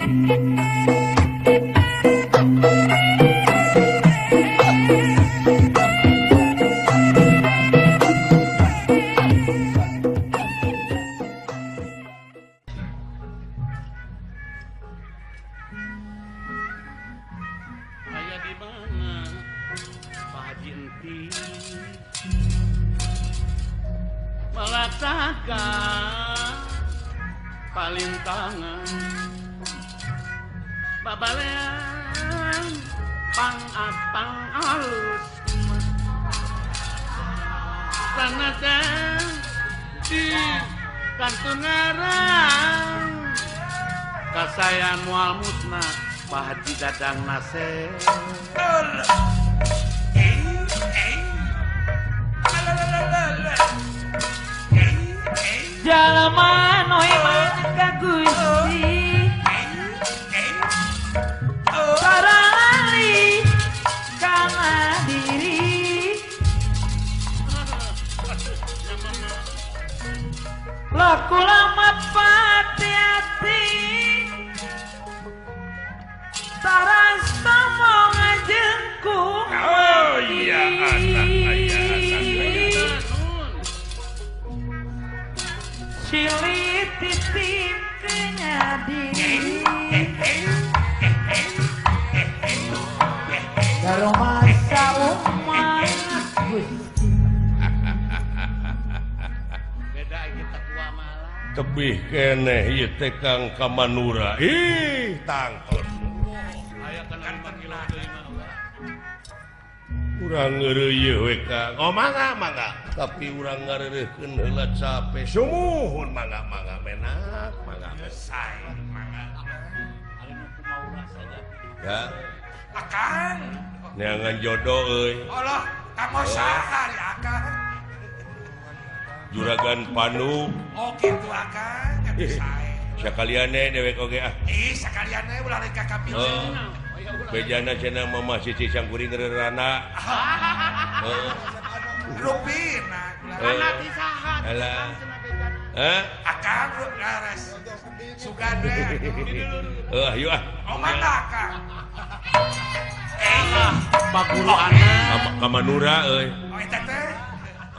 Aya di mana Pak Haji Enti melaksanakan palintangan babalean pang-apang alus sanajan di kantun ngarang kasayan moal musnah Pak Haji Dadang Nasir. Jalma nu iman ka Gusti sarali kana diri laku lama pati-hati tarasa mau ngajengku. Oh iya anak ayah silih titip kenyadi daromasa umat Gusti. Beda kita tua malah tebih keneh ieu teh Kang ka Manura. Ih tangtos urang ngeureuy we Kang. Oh mangga mangga tapi urang ngareureuhkeun heula cape. Sumuhun mangga mangga menak mangga sae mangga. Ari nu kumaha saja. Ya. Akang neangan jodoh euy. Allah kamu saha ari akang. Juragan Panu. Oh kitu akang atuh sae. Sakaliane dewek oge ah. Ih sakaliane ulah rek ka kapil. Oh. Bejana cenah mama sisi sangkuring rerana. Heeh. Rupina rana ti saha? Alah. Hah? Akang laras. Sugan we. Heuh ayo ah. Oh mangga akang. Paguru anak ka Manura euy. Oh eta teh.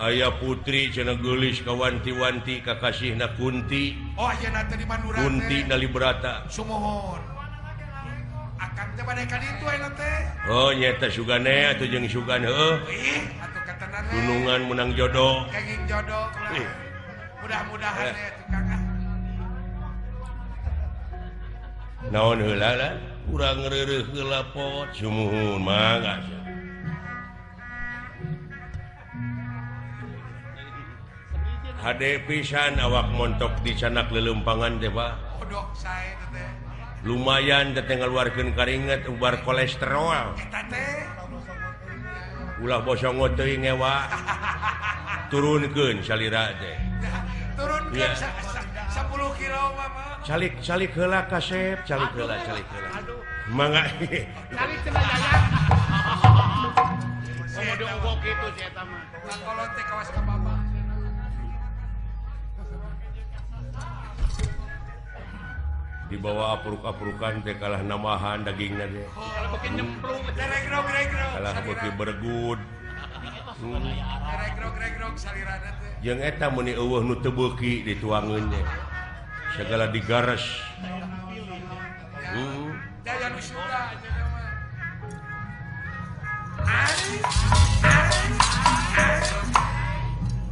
Aya putri cenah geulis ka wanti-wanti kakasihna Kunti. Oh ayeuna teh di Manura teh. Kunti Nalibrata. Sumuhun. Akang teh bade ka ditu ayeuna teh. Oh nyata sugane atuh jeung sugan heuh. Ih atuh katenan. Gunungan menang jodoh. Kenging jodoh lah. Mudah-mudahan we atuh Kang ah. Naon heula lah? Urang reureuh heula pot sumuhun mangga. Hade pisan awak montok di canak leuleumpangan teh Pak. Odok sae teh. Lumayan teh ngaluarkeun karinget ubar kolesterol. Eta teh. Ulah bosongot teuing ngewa. Turunkeun salira teh. Turunkeun 10 kilo mah. Calik calik heula kasep, calik heula calik heula. Mangga. Calik cenah Yayan. Komo diogok kitu si eta mah. Kolot teh kawas ka baba. Dibawa apruk-aprukan teh kalah namahan dagingna teh. Kalau beuki nyemplung kalah beuki bergud. Regrog-regrog salirana teh. Jeung eta meuni eueuh nu teu beuki dituangeun teh. Segala digares. Daya nu suka aja mah.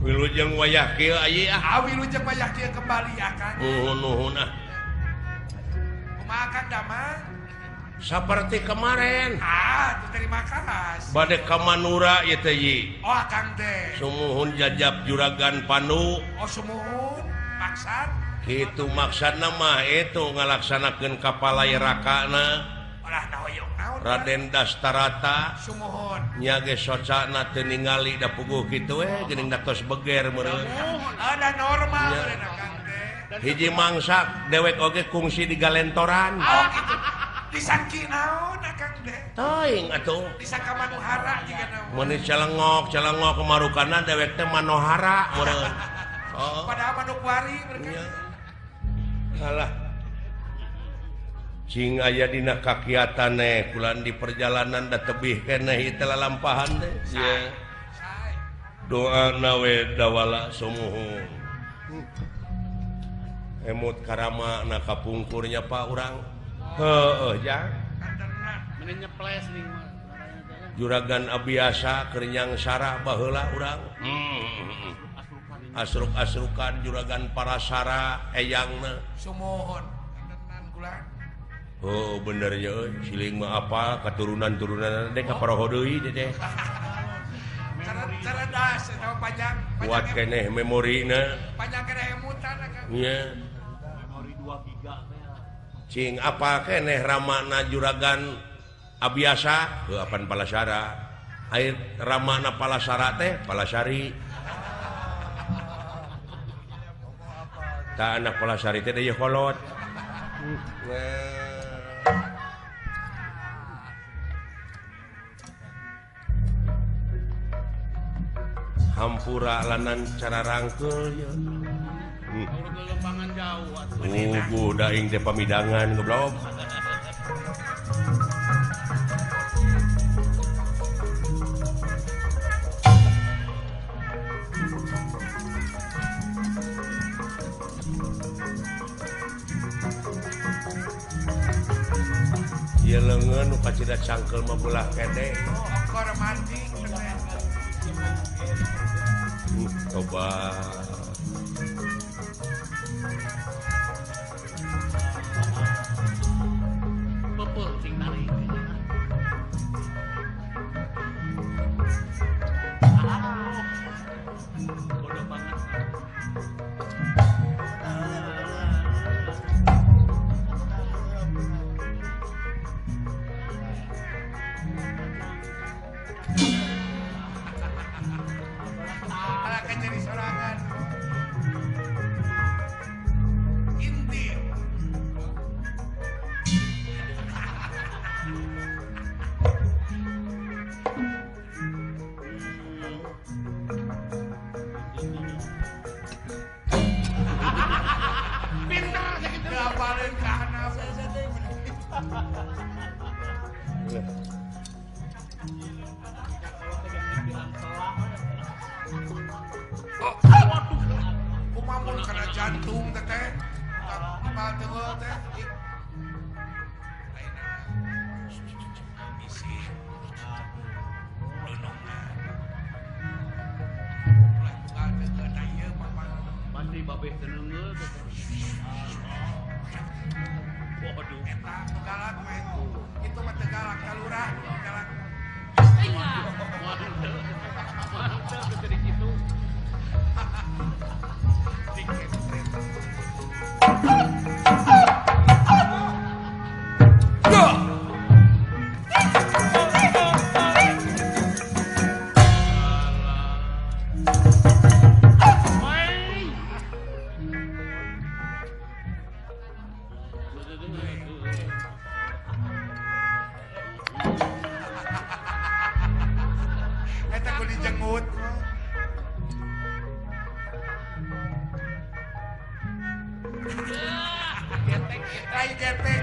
Wilujeng wayah kieu aya ah. Ah wilujeng wayah kieu kembali akang. Nuhun nuhun ah. Kumaha damang? Seperti kemarin. Ah, tuh terima kasih. Bade ka Manura ieu teh yi. Oh, akang teh. Sumuhun jajab Juragan Panu. Oh, sumuhun. Maksad? Kitu maksudna mah itu ngalaksanakeun kapalai rakana. Olah nahoyong naon. Raden Dastarata. Sumuhun. Nya ge socana teu ningali da puguh kitu we geuning da tos beger meureun. Ada normal meureun akang teh. Hiji mangsak dewek oge kungsi di galentoran. Oh gitu. Disangki naon akang teh? Teuing atuh. Disangka Manohara jiga naon. Mun calengok calengok kemarukanna dewek teh Manohara meureun. Oh. Padahal Manokwari mereka. Salah. Cing aya dina kakiatane kulan di perjalanan da tebih keneh ieu teh lalampahan teh. Ye. Doa nawe dawala sumuhun. Emut karama na kapungkurnya Pak urang. Heueuh jang. Juragan abiasa keur nyangsara baheula urang. Asruk-asrukan juragan parasara eyangna. Sumuhun. Kula. Oh bener ya euy, siling mah apa keturunan-turunan teh kaparoho deui teh. Cerdas eta panjang. Kuat keneh memorina. Panjang keneh emutan akang. Nya. Memori 2 giga teh. Cing apa keneh ramana juragan abiasa heuh apan palasara. Air ramana palasara teh palasari. Ta anak palasari teh deui kolot. Hampura lanan cara rangkul ya. Ugu daing teh pamidangan goblok. Ieu leungeun nu kacida cangkeul mah belah kede. Kor mati teh. Coba pepeuh sing tarik. Bodoh banget. Jadi sorangan inti pinter sakitu ngapalin ka handap. Kumamun kana jantung teh teh kapal teueul teh lainna misi dunungan ulah tunggal teueul tah ieu papa pasti babeh teu neungeul teh. Waduh eta nu galak mah itu mah teu galak ka lurah galak. Mantep jadi kitu. Eta ku dijengut. Rai getek,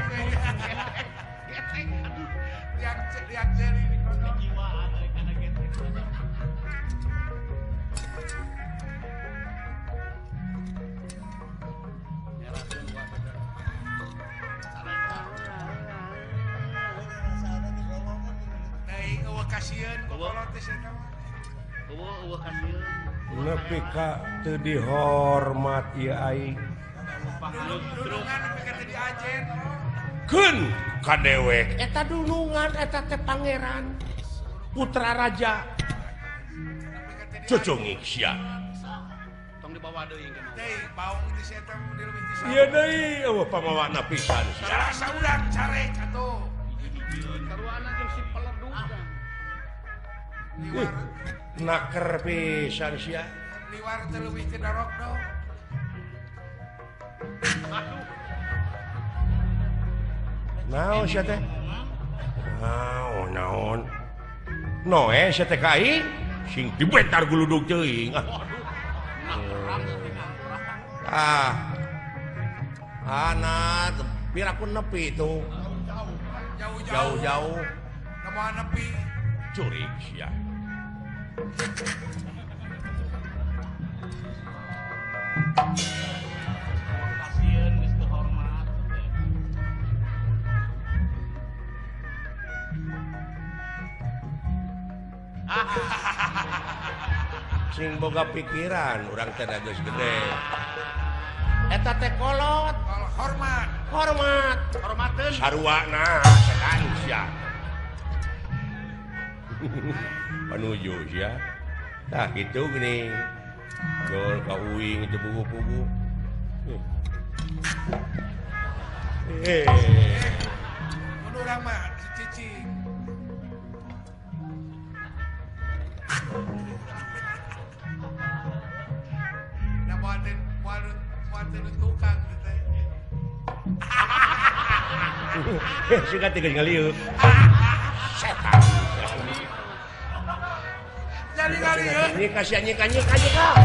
getek, aduh, lihat jeli di kono. Kejiwaan karena getek. Teuing eueuh kasieun ku kolot teh sia mah. Eueuh kasieun. Nepi ka teu dihormat ieu aing. Dunungan nepi ka teu diajen. Keun ka dewek eta dunungan eta teh pangeran putra raja. Cucungik sia. Tong dibawa deui engke mah. Deui baung di sia teh mun dileuwih ti Ieu deui eueuh pamawana pisan sia. Rasa urang carek atuh. Karuana jeung si peledug. Liwar naker pisan sia. Liwar teu leuwih ti dorok dong. Aduh. Naon sia teh? Naon naon. Noe sia teh ka aing sing dibentar guludug teuing. Ah. Anak Piraku nepi itu. Jauh-jauh. Moal nepi. Curik sia. Kasieun geus teu hormat. Sing boga pikiran urang teh geus gede. Eta teh kolot, hormat, hormat, hormateun. Saruana setan sia. Panuju sia. Tah kitu geuning. Gol ka uing teu pugu-pugu. Mun urang mah cicing. Nah, muatin tukang gitu. Suka tiga ngalieu. Setan. Jadi ngalieu. Nyika sia nyika nyika nyika.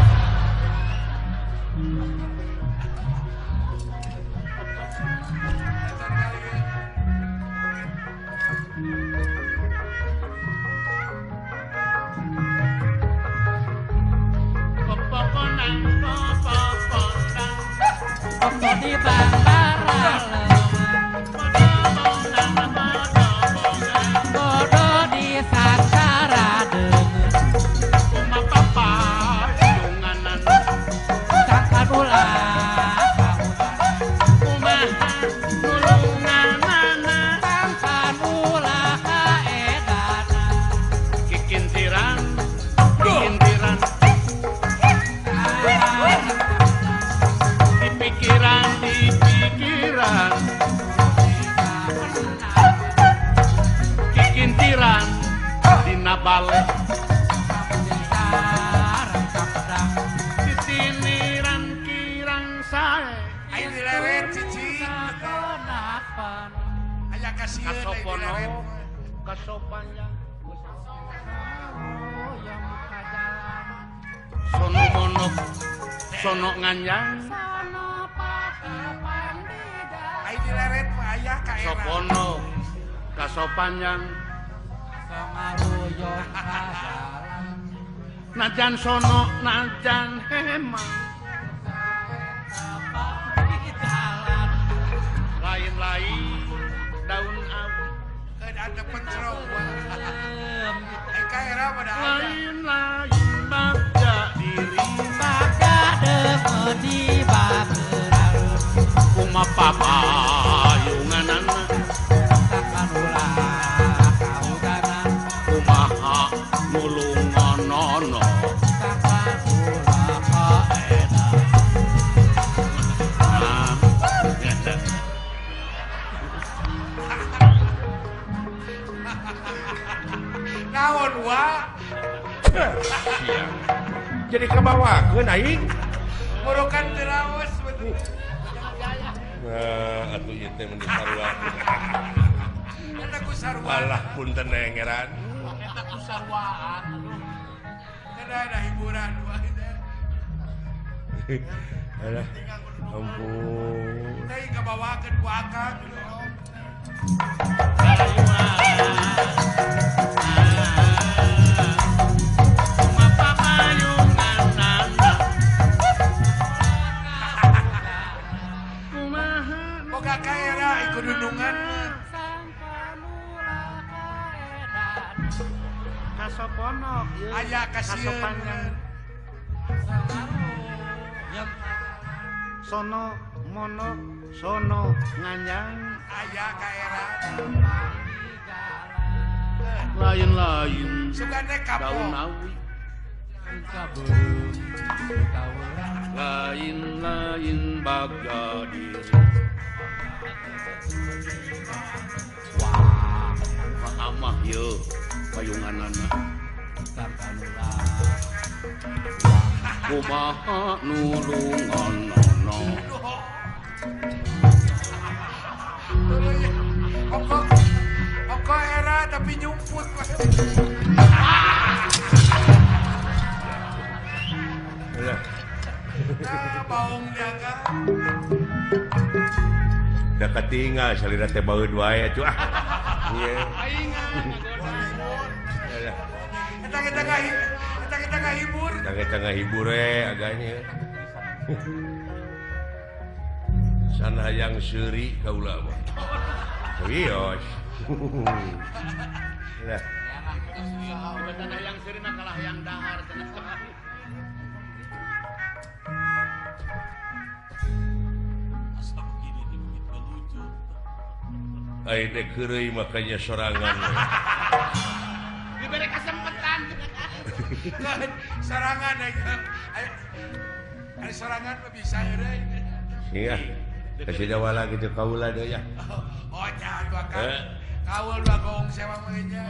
Di Bangbaralem, bodoh di Sankara deungeun, kumapapayunganan, sangkan ulah kahutan, kumaha nulunganana, sangkan ulah kaedana, kikintiran, kikintiran. Pikiran di pikiran, kikintiran dina bale, titiniran kirang sae, aya dileret cicing, aya kasieun kasopono, kasopanjang, sono monok, sono nganjang. Sopono kasopanjang najan sono najan hemang lain-lain daun awi ada pencrong lain-lain bagja diri bagja deui bageurang kumapapayunganana sangkan ulah kahudanan kumaha nulunganana sangkan ulah kaedan. Naon wa jadi kabawakeun aing murukan teu raos betul. Nah, atuh ieu teh mun disarua. Eta ku sarua. Alah punten nengeran. Eta ku saruaan aduh. Kada ada hiburan wae teh. Alah. Ampun. Teh kabawakeun ku akang. Kasopono aya kasieun sono mono sono nganjang aya kaera lain-lain sugane kapok daun awi lain-lain bagja diri. Wah, amah ye payunganana kumaha nulunganana. Oko era tapi nyumput. Nah, baung jaga. Da katinggal salira teh baeud wae atuh ah. Ieu. Eta ngahibur. Eta ngahibur we aganya. Sana hayang seuri kaula mah. Wios. Lah. Hayang seuri mah kalah hayang dahar cenah. Ai dek heureuy makanya sorangan. Diberi kesempatan. Sorangan ai sorangan mah bisa heureuy. Iya. Kasih jawala gitu kaula deui ya. Oh nya dua kan. Kaul dua gong sewa mah nya.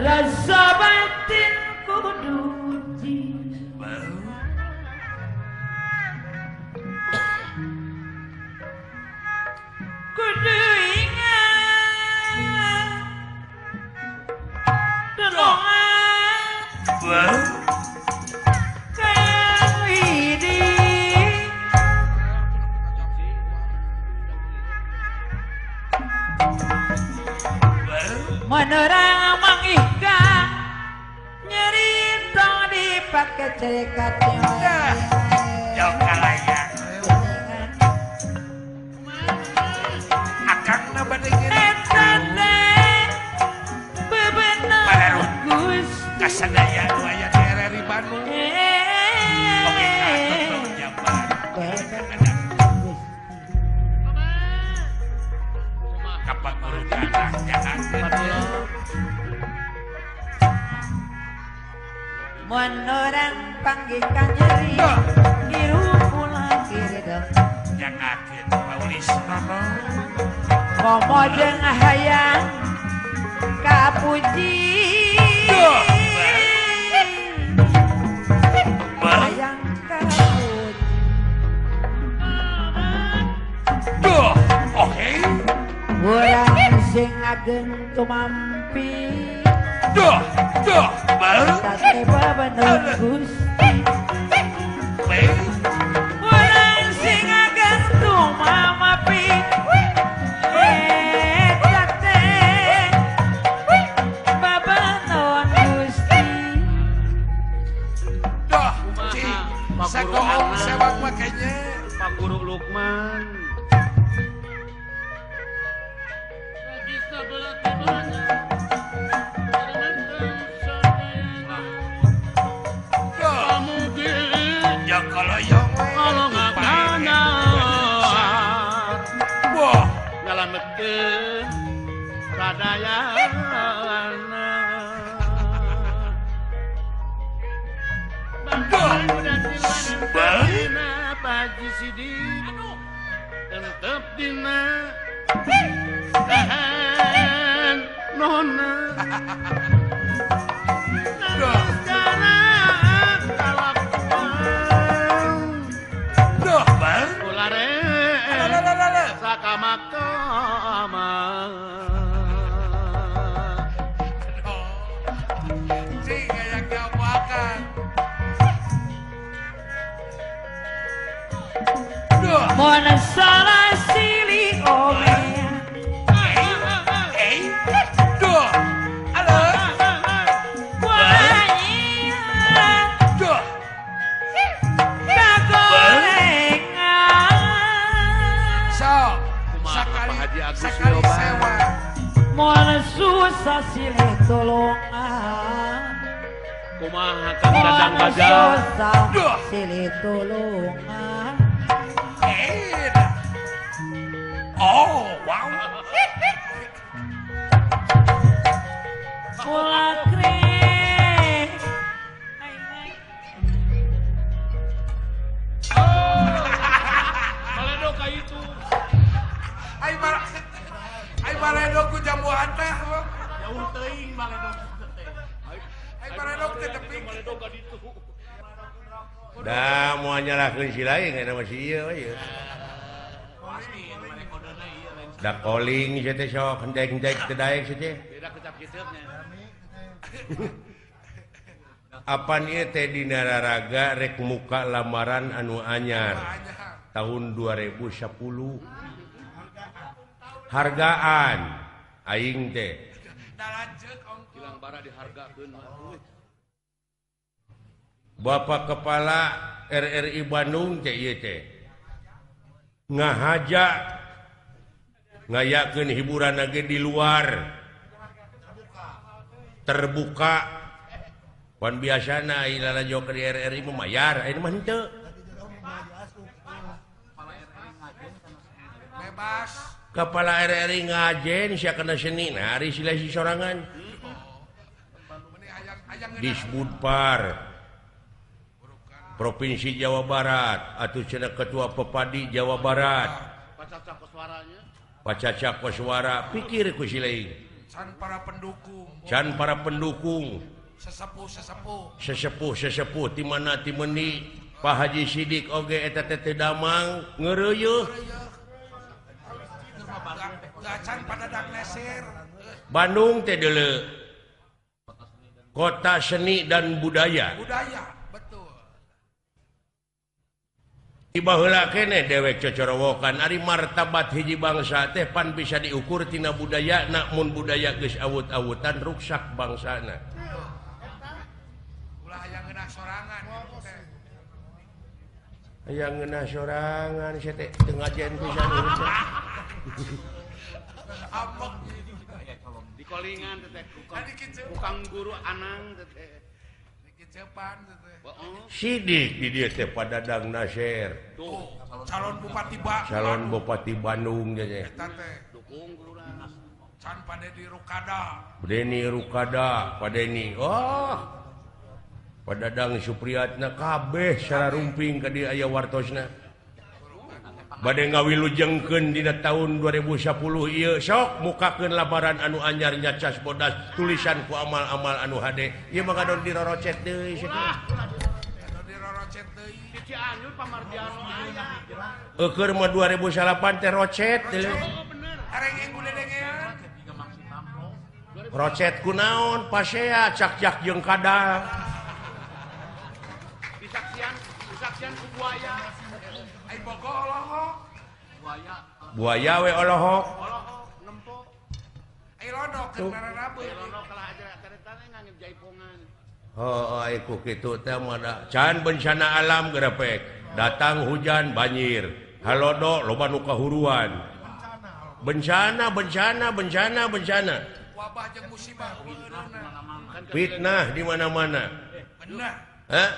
Rasa batin kudu kudu ingat tulungan kang widi menerang mangihka nyerita dipake cekat jauh kalaya akang na badengin eta teh bebener Gusti kasadaya nu aya di RRI Bandung. Oke katuh jabar kapagurukan mun orang panggih ka nyeri hirup ulah kiridem nyangakeun paulis nono momo jeung hayang kapuji hayang kapuji duh oke urang sing ageng tumampi duh duh baru tate bener Gusti urang sing ageng tumampi eta teh bebener Gusti duh cing sagoong sewak mah kayaknya Pak Guru Lukman Tetep dina tahan nona duh bang ulare sakamakama cing kayak gawakan mun salah silih omea duh halo wanyian duh kagorengan so sakali sewa mun susah silih tulungan kumaha Kang Dadang Bajal susah silih tulungan. Oh, wow. Ulah krek. Baledog ka itu. Ai baledog ku jamu antah. Jauh teuing baledog teh. Ai baledog teh tepi. Da moal nyalahkeun si lain eta mah si ieu we. Da calling sia teh sok hendek-hendek teu daek sia teh. Beda kecap kiteupnya. Apan ieu teh dina raraga rek muka lamaran anu anyar tahun 2010. Hargaan aing teh. Bapak Kepala RRI Bandung teh ieu teh ngahaja ngayakeun hiburan lagi di luar terbuka. Pan biasana ieu lalajo ke RRI mah mayar, ayeuna mah henteu. Bebas. Kepala RRI ngajen sia kana seni, nah ari sila si sorangan. Disbudpar Provinsi Jawa Barat atuh cenah Ketua Pepadi Jawa Barat. Pacaca koswara pikir ku si lain. Can para pendukung. Can para pendukung. Sesepuh-sesepuh. Sesepuh-sesepuh ti mana ti meuni Pak Haji Sidik oge eta teh teu damang ngeureuyeuh. Bandung teh deuleu kota seni dan budaya. Budaya, betul. Tiba heula keneh dewek cocorowokan ari martabat hiji bangsa teh pan bisa diukur tina budaya, namun budaya geus awut-awutan ruksak bangsana. Ulah hayang ngeunah sorangan. Hayang ngeunah sorangan sia teh teu ngajen pisan urang teh. Amok di kolingan teh kukang guru anang teh. Sidik di dieu teh Padadang Nasir. Tuh, calon bupati Bandung. Calon bupati Bandung teh. Eta teh dukung guruna. Can Pak Dedi Rukada. Deni Rukada, Pak Deni. Oh. Padadang Supriyatna kabeh sararumping ka dieu aya wartosna. Bade ngawilujengkeun dina tahun 2010 ieu sok mukakeun lamaran anu anyar nyacas bodas tulisan ku amal-amal anu hade. Ieu mah ngadon dirorocet deui sia teh. Ngadon dirorocet deui. Di Cianjur Pamardiano aya. Eukeun mah 2008 teh rocet deui. Bener. Areng guledengean. Rocet kunaon pasea cak-cak jeung kadal. Disaksian, disaksian ku buaya. Ai bogo olohok. Buaya. Buaya we olohok. Olohok nempo. Ai lodok keur nararabeun. Ai lodok kalah aja caritana ngangge jaipongan. Oh, ai ku kitu teh mah da can bencana alam gerepek. Datang hujan banjir. Halodo loba nu kahuruan. Bencana bencana bencana bencana. Wabah jeung musibah Fitnah di mana-mana. Benar. Hah?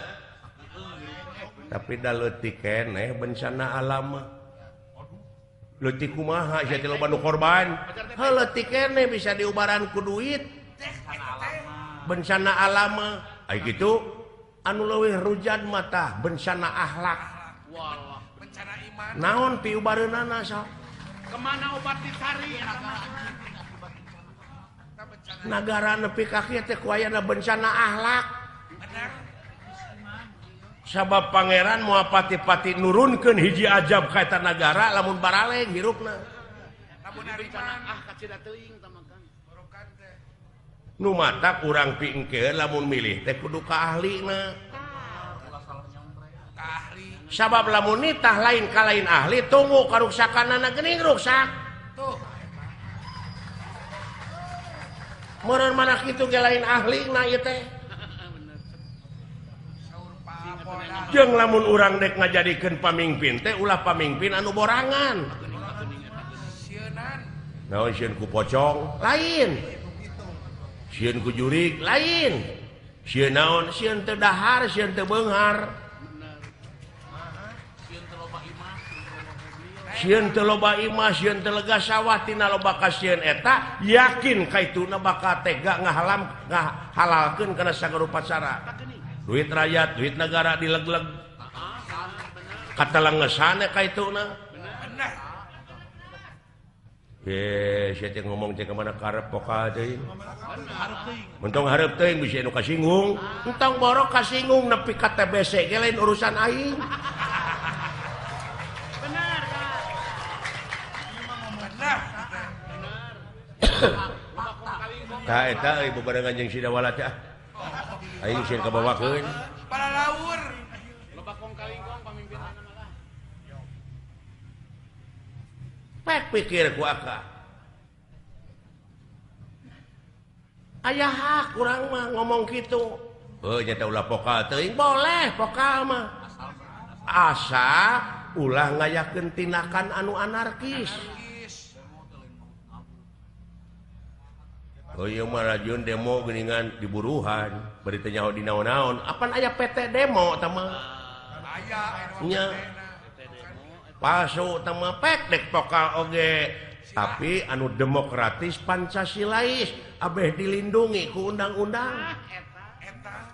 Tapi da leutik keneh bencana alam mah. Leutik kumaha sia teh loba nu korban. Heuh leutik keneh bisa diubaran ku duit. Bencana alam mah ai kitu anu leuwih rujan mah tah bencana akhlak. Bencana iman. Naon piubareunana sok? Kemana obat dicari? Nagara nepi ka kieu teh ku ayana bencana akhlak. Bener. Sabab pangeran moal pati-pati nurunkeun hiji ajab ka eta nagara lamun baraleng hirupna. Lamun bencana ah kacida teuing tah mah Kang. Borokan teh. Nu matak urang piengkeun lamun milih teh kudu ka ahlina. Ka ahli. Sabab lamun nitah lain ka lain ahli tunggu karuksakanana geuning ruksak. Tuh. Meureun mana kitu ge lain ahlina ieu teh. Jeung lamun urang dek ngajadikeun pamingpin teh ulah pamingpin anu borangan. Naon sieun ku pocong? Lain. Sieun ku jurig? Lain. Sieun naon? Sieun teu dahar, sieun teu beunghar. Sieun teu loba imah, sieun teu lega sawah tina loba kasieun eta yakin kaituna bakal tega ngahalam ngahalalkeun kana sagala upacara. Duit rakyat, duit negara dileg-leg. Kata lengesane kaituna. Ye, sia teh ngomong teh ka mana karep pokal teuing. Mentong hareup teuing bisi anu kasinggung. Entong borok kasinggung nepi ka TBC ge lain urusan aing. Benar, Kak. Benar. Benar. Tah eta euy bebarengan jeung Sidawala teh. Aing sieun kabawakeun. Palalaur. Loba kong kalingkong pamimpinna malah. Pek pikir ku aka. Aya hak urang mah ngomong kitu. Heuh nya teh ulah pokal teuing boleh pokal mah. Asa ulah ngayakeun tindakan anu anarkis. Oh ieu mah rajun demo geuningan diburuhan, bari teu nyaho di naon-naon. Apan aya PT demo tah mah? Aya nya. Palsu tah mah pek dek pokal oge. Tapi anu demokratis Pancasilais abeh dilindungi ku undang-undang. Eta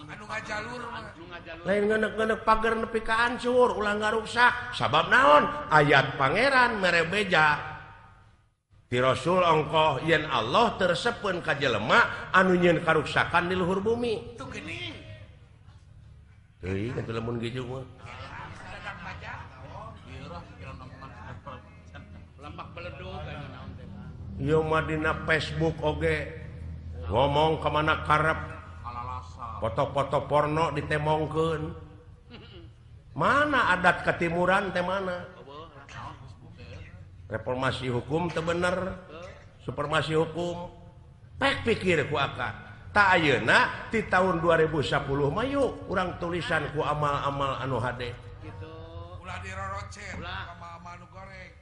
anu ngajalur mah. Lain ngenek-ngenek pagar nepi ka hancur, ulah ngaruksak. Sabab naon? Ayat pangeran mere beja. Ti Rasul ongkoh yen Allah tersepeun ka jelema anu nyieun karuksakan di luhur bumi. Tuh geuning. Teuing atuh lamun kitu mah. Ieu mah dina Facebook oge ngomong ka mana karep. Foto-foto porno ditemongkeun. Mana adat ketimuran teh mana? Reformasi hukum teu bener, supremasi hukum. Pek pikir ku aka. Tak ayeuna ti tahun 2010 mah yuk urang tulisan ku amal-amal anu hade. Gitu. Ulah dirorocet amal-amal nu goreng.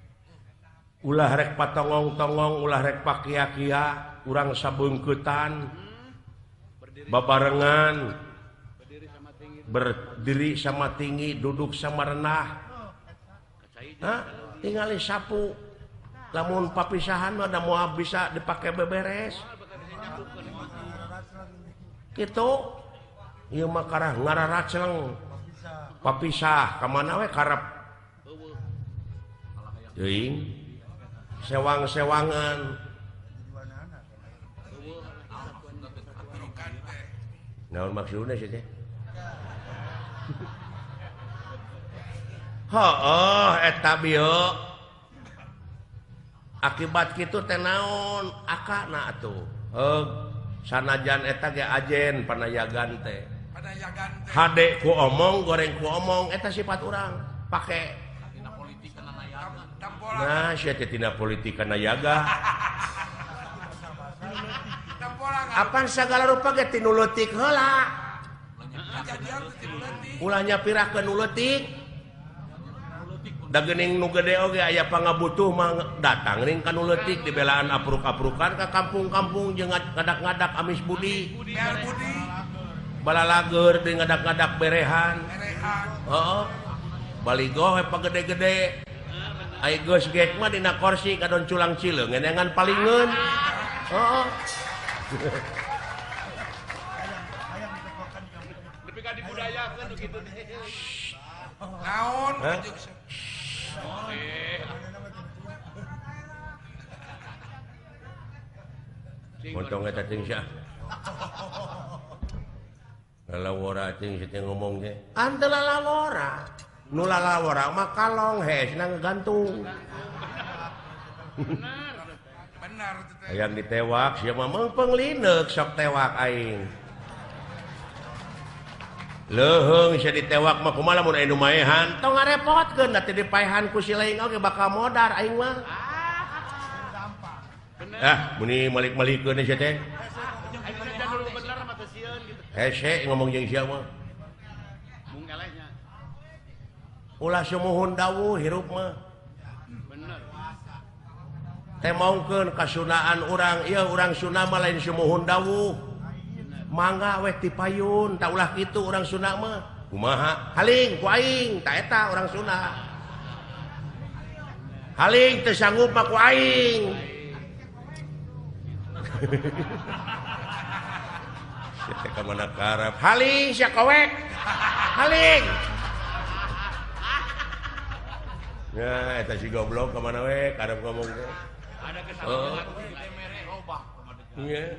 Ulah rek patongong-tongong, ulah rek pakia-kia, urang sabeungkeutan. Babarengan. Berdiri sama tinggi, duduk sama rendah. Hah? Tingali sapu lamun papisahan mah da moal bisa dipake beberes kitu ieu mah karah ngararacleng papisah ka mana we karep teuing sewang-sewangan naon maksudna sih teh. Heuh eta bieu akibat kitu teh naon akana atuh heug sanajan eta ge ajen panayagan teh hade ku omong goreng ku omong eta sifat urang pake nah sia teh tina politik kanayaga apan sagala rupa ge tinu leutik heula ulah nyapirakeun nu leutik da geuning nu gede oge aya pangabutuh mah datang ring ka nu leutik dibelaan apruk-aprukan ka kampung-kampung jeung ngadak-ngadak amis budi balalager deui ngadak-ngadak berehan heeh baligoh we pagede-gede ai geus gek mah dina kursi kadon culang cileung ngeunangan palingeun heeh nepi ka dibudayakeun kitu teh naon Montong eta ting sia. Lalawora ting sia ngomong teh. Ante lalawora. Nu lalawora mah kalong hesna ngagantung. Benar. Benar teh. Hayang ditewak sia mah meungpeung lineuk sok tewak aing. Leuheung sia ditewak mah kumaha lamun aya nu maehan tong ngarepotkeun da teu dipaehan ku si lain oge bakal modar aing mah. Ah, muni malik-malikeun sia teh. Hese ngomong jeung sia mah. Mung elehnya. Ulah sumuhun dawuh hirup mah. Bener. Temongkeun kasunaan urang, ieu urang Sunda mah lain sumuhun dawuh. Mangga weh tipayun, tak ulah kitu urang Sunda mah. Kumaha? Haling ku aing, ta eta urang Sunda. Haling teu sanggup mah ku aing. Sia ka mana karep. Haling sia kowek. Haling. Nah, eta si goblok ka mana we karep ngomong teh. Ada kesalahan. Iya.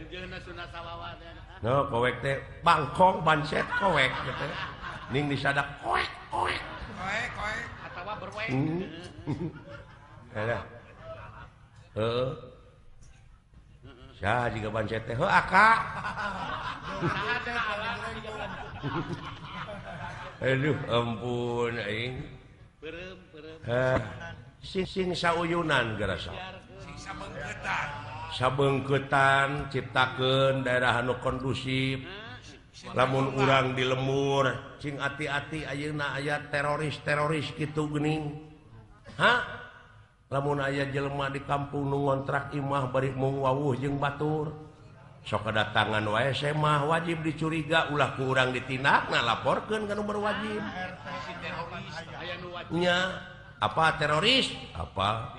No, kowek teh bangkong banset kowek gitu. Ning disadak koek koek. Koek koek atawa berwek. Alah. Heeh. Saha jiga banset teh? Heuh aka. Aduh ampun aing. Beureum beureum. Sing sauyunan gerasa. Sing sabeungkeutan. Sabeungkeutan ciptakeun daerah anu kondusif. Lamun urang di lemur cing ati-ati ayeuna aya teroris-teroris kitu geuning. Ha? Lamun aya jelema di kampung nu ngontrak imah bari mung wawuh jeung batur. Sok kedatangan wae semah wajib dicuriga ulah ku urang ditindakna laporkeun ka nu berwajib. Nya apa teroris? Apa?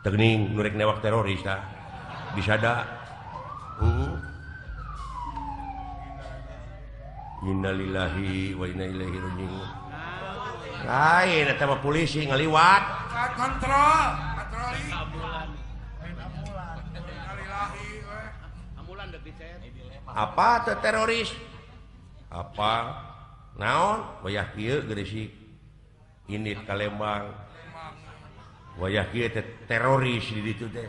Tegning nu rek newak teroris tah. Disada. Innalillahi wa inna ilaihi raji'un. Lain eta mah polisi ngaliwat. Kontrol, patroli. Apa teh teroris? Apa? Naon? Wayah kieu Gresik. Indit ka Lembang. Wayah kieu teh teroris di ditu teh.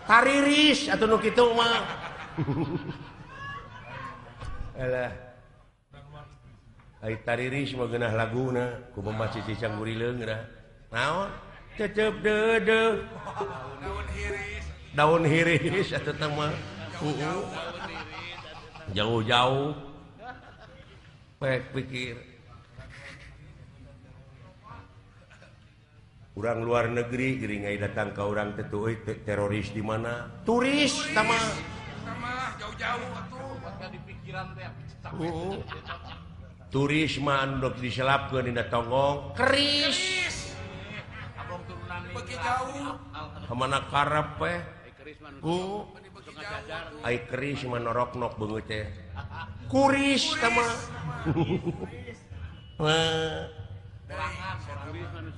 Tariris atuh nu kitu mah. Alah. Ai tariris mah geunah laguna ku pemah cicing gurileung geunah. Naon? Cecep deudeuh. Daun hiris. Daun hiris atuh teh mah. Jauh-jauh. Pek pikir. Urang luar negeri geuring ai datang ka urang teh euy teroris di mana? Turis tama. Tama jauh-jauh atuh di pikiran teh. Turis mah anu dok diselapkeun dina tonggong keris. Abong turunan beuki jauh. Kamana karep we? Ai keris mah noroknok beungeut teh. Kuris tama.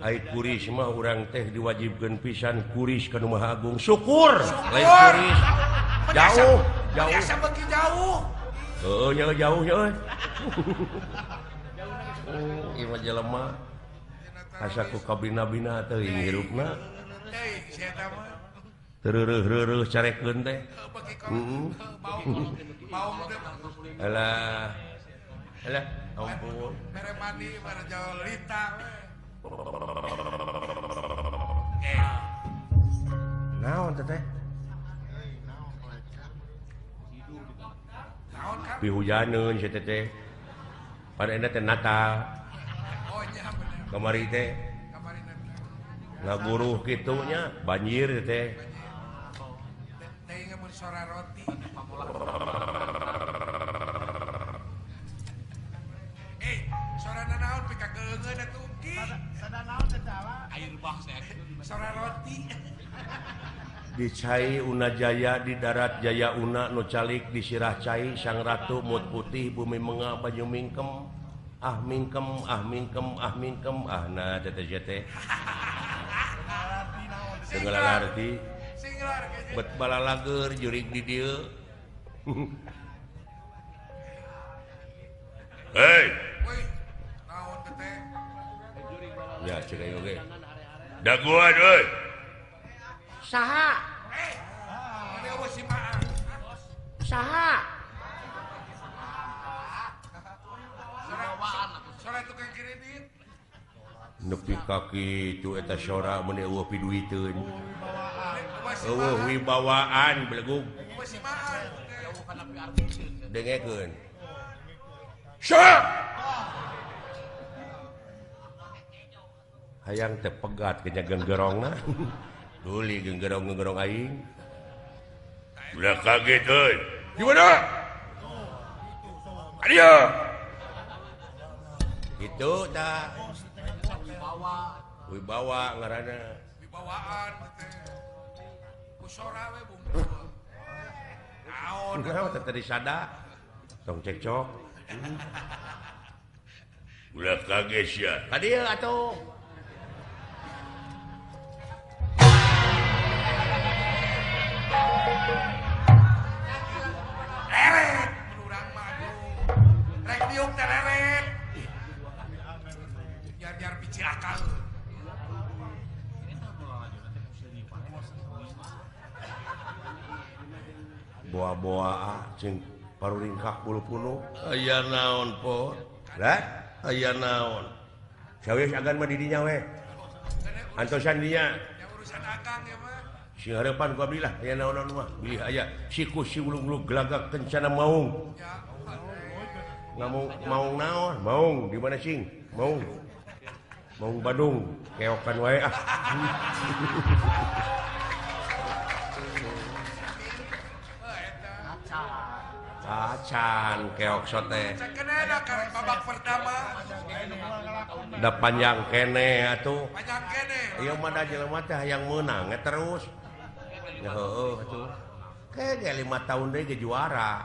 Ai kuris mah urang teh diwajibkeun pisan kuris ka nu Maha Agung. Syukur lain kuris. Jauh, jauh. Biasa beuki jauh. Heeh, nya jauh nya euy. Ieu mah jelema asa ku kabina-bina teuing hirupna. Teuing sia eta mah. Teu reureuh-reureuh carekeun teh. Heeh. Alah. Alah, ampun. Mere mandi mere jolita we. Naon teh teh? Pihujaneun sia teh teh. Pada endna teh Natal. Oh nya bener. Kamari teh. Kamari teh. Ngaguruh kitu nya banjir teh. Teh mun sora roti. Sora naon pikakeungeun atuh ki. Sada naon teh air bah teh. Sora roti. Di cai Una Jaya di darat Jaya Una nu calik di sirah cai Sang Ratu mut putih bumi menga banyu mingkem ah mingkem ah mingkem ah mingkem ah na teh teh teu ngalarti bet balalager jurig di dieu. Hei naon teh ya cek aing oge daguan euy. Saha? Saha? Sora tukang kredit. Nepi ka kitu eta sora mun eueuh piduiteun. Eueuh wibawaan belegug. Dengekeun. Saha? Hayang teh pegat ke genggerongna. Duli genggerong-genggerong aing. Ulah kaget euy. Di mana? Adia. Itu tah. Wibawa. Wibawa ngaranna. Wibawaan teh. Ku sora we bungkul. Naon Naon teh tadi sada. Tong cekcok. Ulah kaget sia. Ka dieu atuh. Rek diuk tereret. Nyar-nyar biji akal. Boa-boa cing paruringkak bulu punuh. Aya naon po? Lah, aya naon? Sawios agan mah di dinya we. Antosan dinya. Ya urusan akang ya mah. Sing harapan ku abdi lah aya naon-naon mah. Bilih aya siku si ulung-ulung gelagak kencana maung. Ngamung maung naon? Maung di mana sing? Maung. Maung Badung, keokan wae ah. Acan keok sote. Babak pertama. Da panjang kene atuh. Panjang kene. Ieu mah da jelema teh hayang meunang terus. Ya heueuh atuh. Kayak 5 tahun deui ge juara.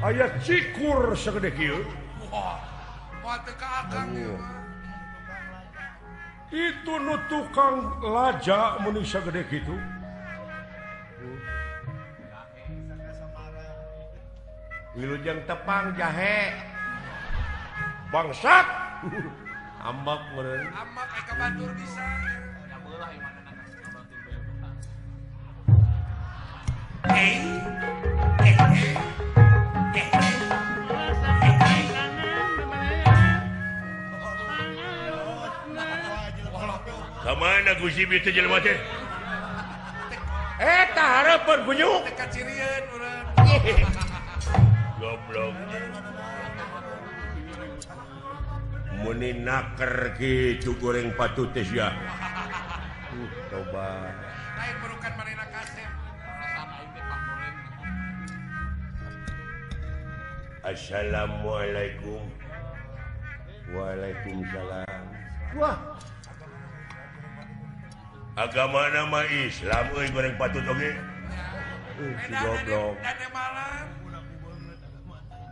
Aya cikur segede kieu. Wah, moal teu ka akang ieu mah. Itu nu tukang laja mun sagede kitu. Wilujeng tepang jahe. Bangsat. Ambak meureun. Ambak aya ka batur bisa. Kamana Gusti teh jelema teh? Eta hareupeun kunyuk. Teu kacirieun urang. Goblok. Muni naker kitu goreng patut teh sia. Coba. Lain burukan manehna kasep. Assalamualaikum. Waalaikumsalam. Wah. Agama nama Islam euy goreng patut oge. Si goblok.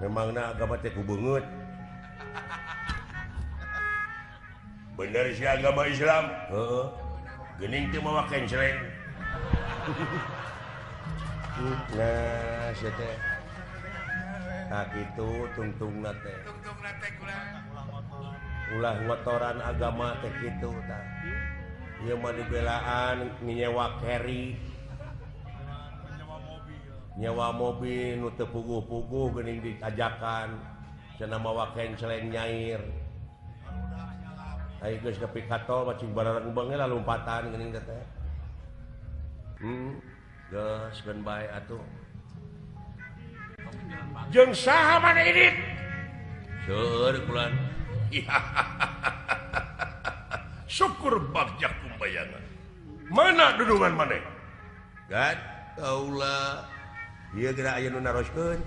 Memangna agama teh ku beungeut. Bener sih agama Islam. Heeh. Geuning teu mawa kenceleng. Nah, sia teh. Nah kitu tungtungna teh. Tungtungna teh kurang. Ulah ngotoran agama teh kitu tah. Ieu mah dibelaan nyewa carry. Nyewa mobil nu teu puguh-puguh geuning diajakan. Cenah mawa kenceleng nyair. Ai geus nepi ka tol mah cing barareng beungeut lalumpatan geuning teh. Geus geun bae atuh. Jeung saha maneh ini? Seueur kulan. Syukur bagja kumbayangan. Mana dudungan maneh? Gad kaula. Ieu geura aya nu naroskeun.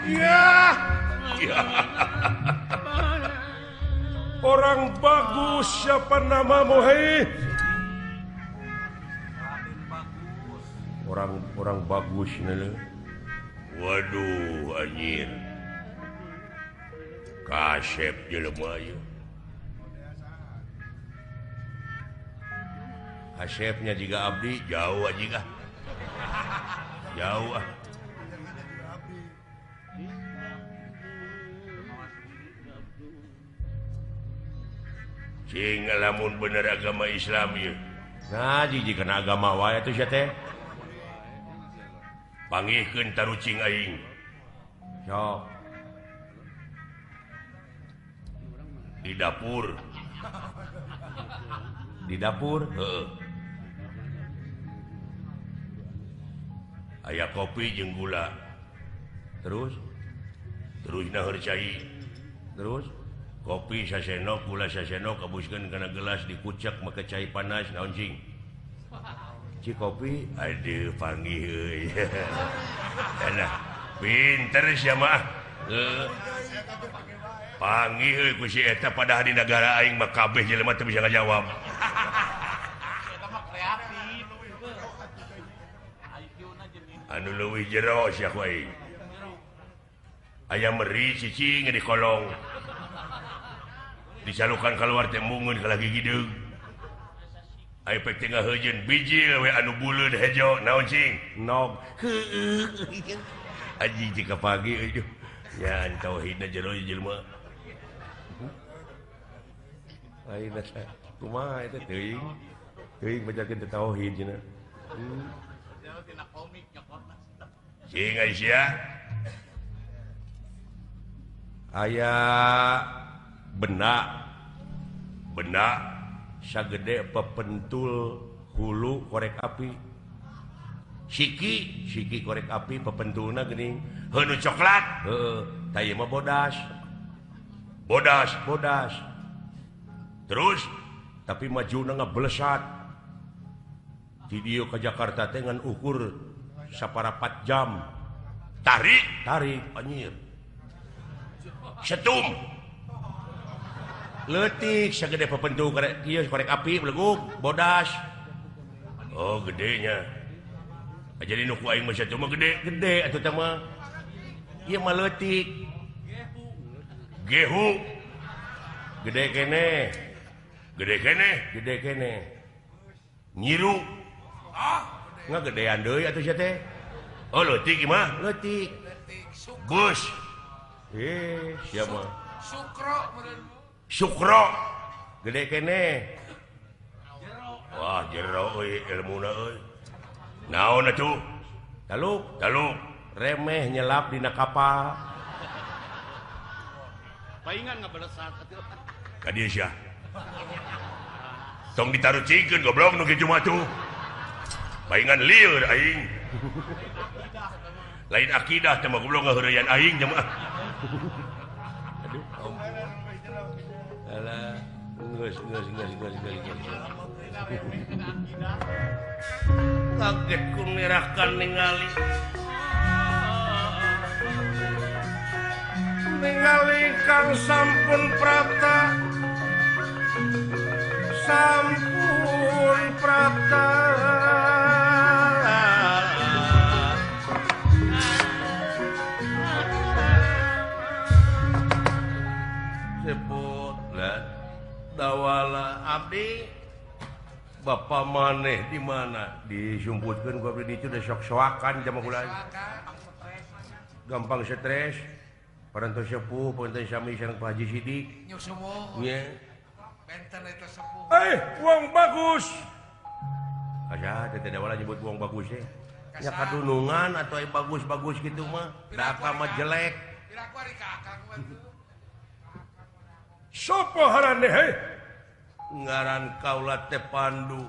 Ya. Orang bagus siapa namamu hei? Orang bagus nih. Waduh anjir. Kasep jelema ieu. Kasepnya juga abdi jauh aja ah. Jauh ah. Cing lamun bener agama Islam ieu. Nah, jiji kana agama wae atuh sia teh. Panggihkeun tarucing aing. Sok. Di dapur. Di dapur? Heeh. Aya kopi jeung gula. Terus Terus naheur cai. Terus kopi sasenok, gula sasenok abuskeun kana gelas dikucek make cai panas naon cing. Ci kopi aduh panggih euy. Nah, pinter sia mah. Panggih euy ku si eta padahal di negara aing mah kabeh jelema teu bisa ngajawab. Eta mah kreatif. Anu leuwih jero sia ku aing. Aya meri cicing di kolong. Dicalukan keluar teh mungun ka lagi gideung. Aya pek teh ngaheujeun bijil we anu buleud hejo naon cing? Nog. Heueuh. Anjing teh kapagi euy. Ya tauhidna jero jelema. Ayeuna teh kumaha eta teuing? Teuing bajakeun teh tauhid cenah. Tina komik nyokotna. Cing Aisyah. Aya benda. Benda sagede pepentul hulu korek api. Siki, siki korek api pepentulna geuning. Heuh nu coklat. Heeh, tah ieu mah bodas. Bodas, bodas. Terus tapi majuna ngablesat. Di dieu ka Jakarta teh ngan ukur saparapat jam. Tarik, tarik anjir. Setum. Leutik sagede pepentul korek ieu korek api belegug bodas. Oh, gedenya. Jadi nu ku aing mah satu mah gede, gede atuh teh mah. Ieu mah leutik. Gehu. Gede keneh. Gede keneh, gede keneh. Nyiru. Ah, ngagedean deui atuh sia teh. Oh, leutik ieu mah, leutik. Bus. Eh, sia mah. Sukro meureun. Sukro. Gede keneh. Wah, jero euy ilmuna euy. Naon atuh? Taluk, taluk. Remeh nyelap dina kapal. Paingan ngabalesat atuh. Ka dieu sia. Tong ditarucingkeun goblok nu kitu mah tuh. Paingan lieur aing. Lain akidah teh mah goblok ngaheureuyan aing teh mah. Aduh, ampun. Alah, geus geus geus geus geus. Kaget ku nerakan ningali. Ningali kang sampun prapta. Sampun prapta. Sebut lah dawala abdi bapak maneh di mana disumputkeun ku abdi ditu da sok-soakan jama kula. Gampang stres. Parantos sepuh punten sami sareng Pak Haji Sidik. Nya. Benten eta sepuh. Eh, wong bagus. Aya teh teh dawala nyebut wong bagus teh. Nya kadunungan atuh aya bagus-bagus kitu mah. Da akang mah jelek. Piraku ari ka akang mah tuh. Sopo harane heh? Ngaran kaula teh Pandu.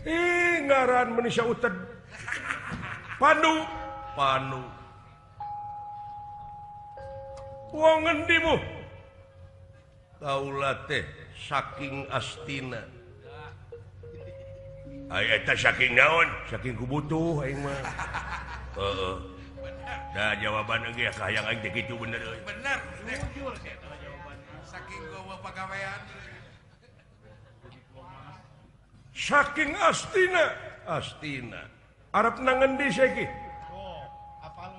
Ih, ngaran manusia uted. Pandu, Pandu. Wong ngendi mu? Kaula teh saking Astina. Ai eta saking naon? Saking kubutuh aing mah. Heeh. Da jawaban ge kahayang aing teh kitu bener euy. Bener. Jujur eta jawaban. Saking gowa pagawean. Saking Astina, Astina. Arep nang ngendi saiki? Oh, apal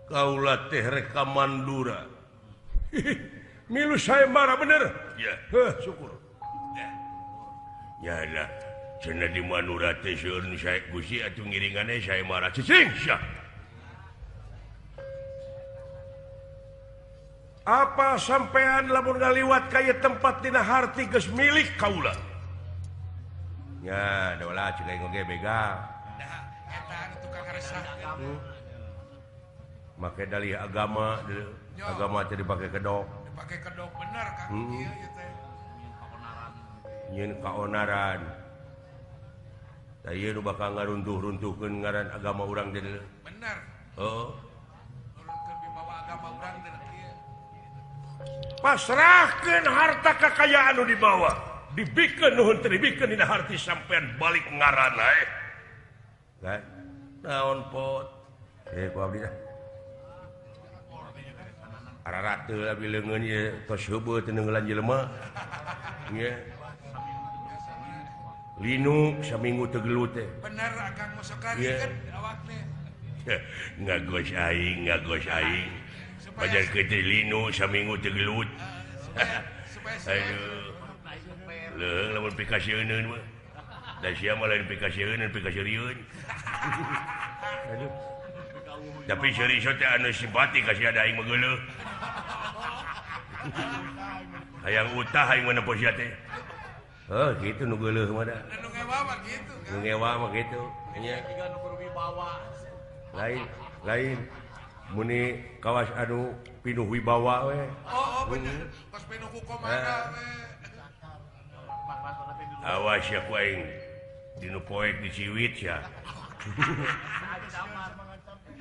Kaula teh rek ka Mandura. Milu saya marah bener. Ya, heh, syukur. Ya lah, cenah di Mandura teh seueur nu sae Gusti atuh ngiringane saya marah. Cicing sia. Apa sampean lamun ngaliwat ka ieu tempat dina harti geus milik kaula? Ya, dola cek aing oge begal. Dah, eta anu tukang ngaresahkeun. Make dalih agama, agama teh dipake kedok. Dipake kedok bener Kang. Ieu ieu teh. Nyeun kaonaran. Tah ieu nu bakal ngaruntuh-runtuhkeun ngaran agama urang teh. Bener. Oh. Pasrahkeun harta kekayaan nu dibawa. Dibikeun nuhun teu dibikeun dina harti sampean balik ngaranna eh. Kan? Naon pot? Ku abdi tah. Ararate abdi leungeun ieu tos heubeut teu neungeulan jelema. Nya. Linu saminggu teu gelut teh. Bener akang mah sok rarikeun awak teh. Ngagos aing, ngagos aing. Pajar teh linu saminggu teu gelut. Aduh. Leung lamun pikasieun mah. Da sia mah lain pikasieun, pikasieun. Aduh. Tapi seuri teh anu simpati ka sia da aing mah geuleuh. Hayang utah aing mah nempo sia teh. Oh gitu nu geuleuh mah da. Nu ngewa mah gitu kan. Nu ngewa mah gitu. Nya. Lain lain muni kawas anu pinuh wibawa we. Oh, oh bener. Pas pinuh ku komanda we. Awas ya ku aing dinu poek diciwit ya.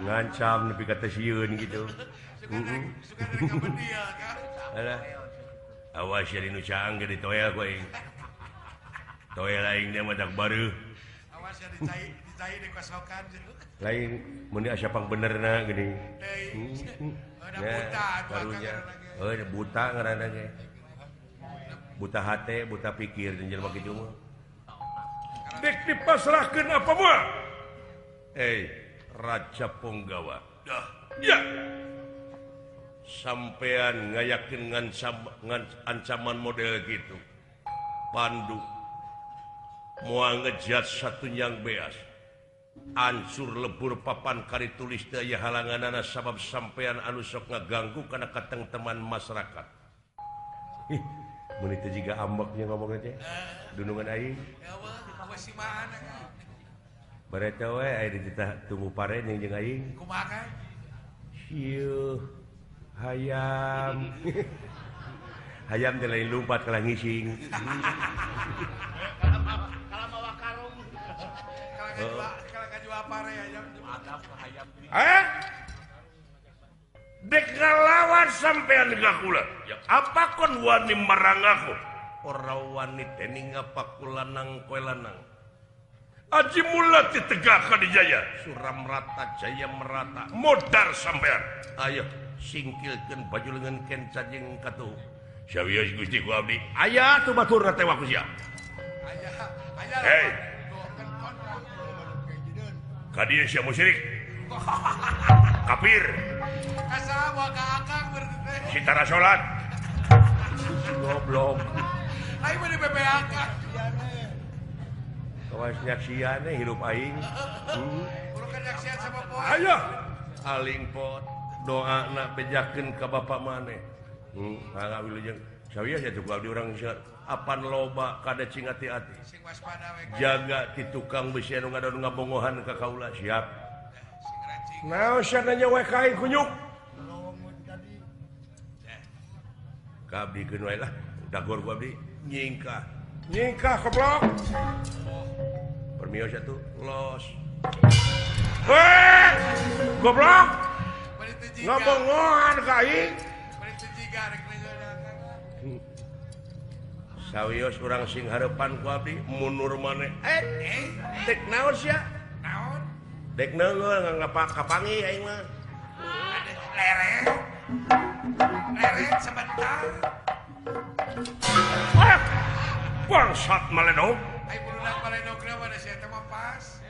Ngancam nepi ka teu sieun gitu. Heeh. Suka rek kabedial kan. Alah. Awas ya dinu caang ge ditoel ku aing. Toel aing teh mah tak bareuh. Awas ya dicai dicai dikosokan. Lain mun asa pang benerna geuning. Deui. Ada buta atuh karunya. Heuh buta ngaranna ge. Buta hate, buta pikir jeung jelema kitu mah. Dek dipasrahkeun apa moal? Raja Punggawa. Dah. Ya. Sampean ngayakin ancaman model gitu. Pandu moal ngejat satunyang beas. Ancur lebur papan kari tulis teu aya halanganana sabab sampean anu sok ngaganggu kana katengteman masyarakat. Ih, mun teu jiga ambeknya ngomongna teh. Dunungan aing. Bareta we aya dititah tumbuh pare jeung aing. Kumaha kan? Ieu hayam. Hayam teh lain lumpat kalah ngising. Kalah mawa karung. Kalah ngajual pare hayam. Eh? Dek ngalawan sampean ka kula. Ya apa kon wani marang aku? Ora wani teh ningapak lanang koe lanang. Aji mula ditegakkan di jaya. Suram rata jaya merata. Modar sampean. Ayo singkilkeun baju lengan kenca jeung katuh. Sawios Gusti ku abdi. Aya tuh baturna teh waku sia. Aya, aya. Hei. Ka dieu sia musyrik. Kafir. Kasaha moal ka akang berarti teh. Sitara salat. Goblok. Aing mah di BPAK. Kawas nyaksian hirup aing. Urukan nyaksian sama poe. Ayo aling pot doana bejakeun ka bapak maneh. Mangga wilujeng. Sawios atuh ku abdi urang apan loba kada cing hati-hati. Sing waspada we. Jaga ti tukang besi anu ngadon ngabongohan ka kaula siap. Sing rancing. Naon sia nanya we ka aing kunyuk. Ka abdi keun wae lah. Dagor ku abdi nyingkah. Nyingkah goblok. Permios atuh los. Heh! Goblok. Ngabongohan ka aing. Sawios urang sing hareupan ku abdi mundur maneh. Dek naon sia? Naon? Dek neungeul ngapak kapangi aing mah. Leret. Leret sebentar. Ah! Bangsat maledog. Ai bulunak maledogna mah da sia teh mah pas.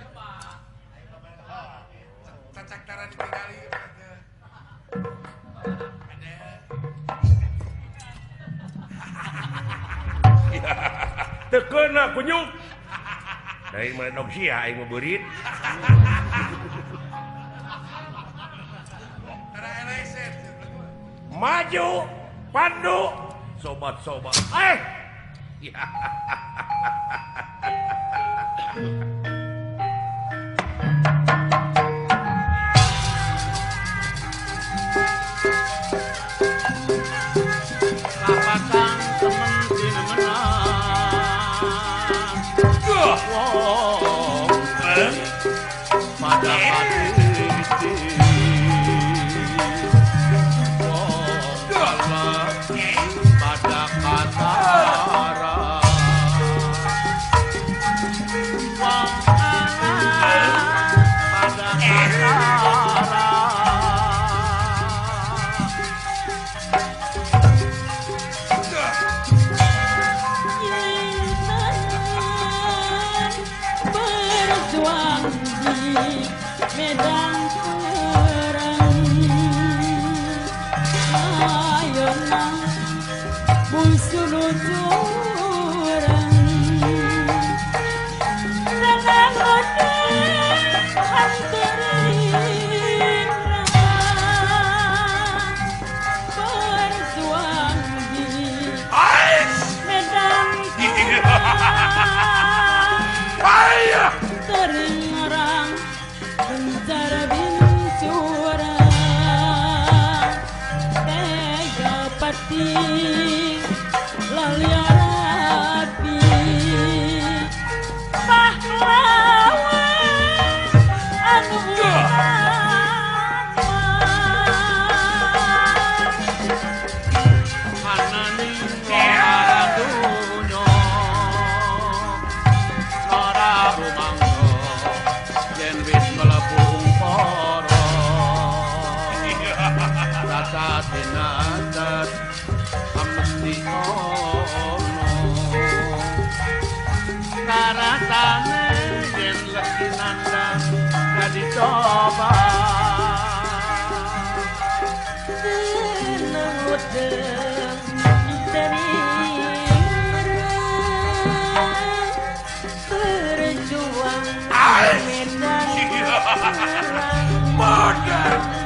Cacak tara ditingali teh. Ada. Teu keuna kunyuk. Dari maledog sia aing mah beurit. Tara eleset. Maju Pandu sobat-sobat. Ya. Lapakang temen tinemenan. Wong pada hati. Rasa dinadat mesti ono karasane yen legi nandang dadi coba berjuang medan modern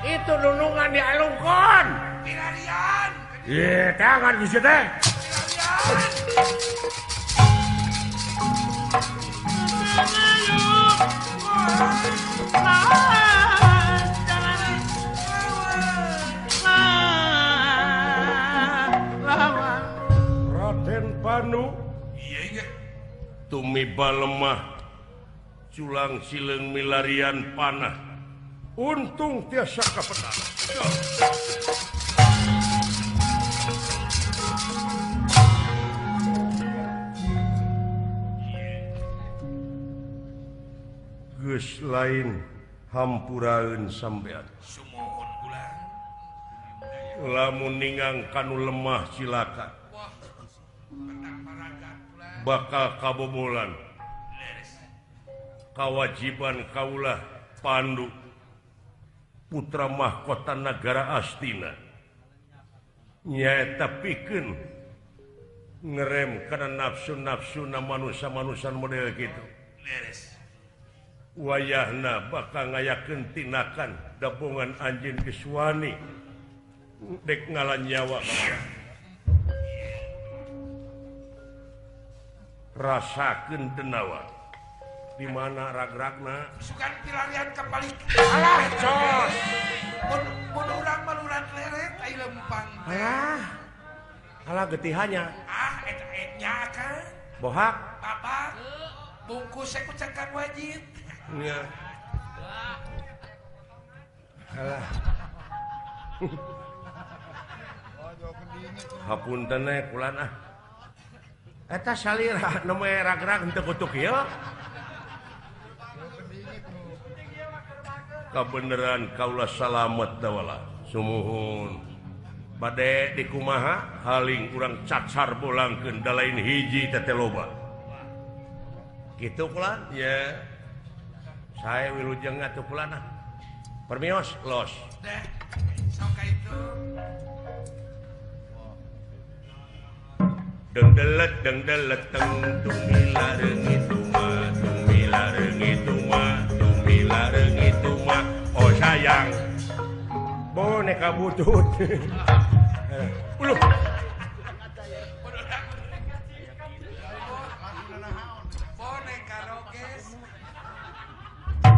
Itu nunungan di alungkon. Pilarian. Iya, tangan bisa teh. Raden Panu. Iya, tumiba lemah culang sileung milarian panah. Untung tiasa kapetan. Geus lain hampuraeun sampean. Sumuhun kula. Lamun ningang kanu lemah cilaka. Bakal kabobolan. Kawajiban kaulah Pandu putra mahkota nagara Astina nyaeta pikeun ngerem kana nafsu-nafsuna manusia-manusia model kitu. Wayahna bakal ngayakeun tinakan dabongan anjeun geus wani dek ngalan nyawa. Rasakeun denawa. Di mana ragragna? Sugan pilarian ka balik. Alah, cos. Mun urang mah lurat leret ai lempang. Alah. Alah getihannya. Ah, eta nya kan. Bohak. Bapak. Bungkus ku cengkang wajib. Nya. Alah. Hapunten we kulan ah. Eta salira nu ragrag henteu kutuk ieu. Kabeneran kaula salamet dawala. Sumuhun. Bade dikumaha haling urang cacar bolangkeun da lain hiji teh loba. Kitu kulan? Ya. Sae wilujeng atuh kulan ah. Permios los. Deh, sok ka itu. Dengdelet dengdelet teng tumila reungit tuma tumila reungit tuma tumila reungit tuma oh sayang boneka butut. Uluh. Boneka roges.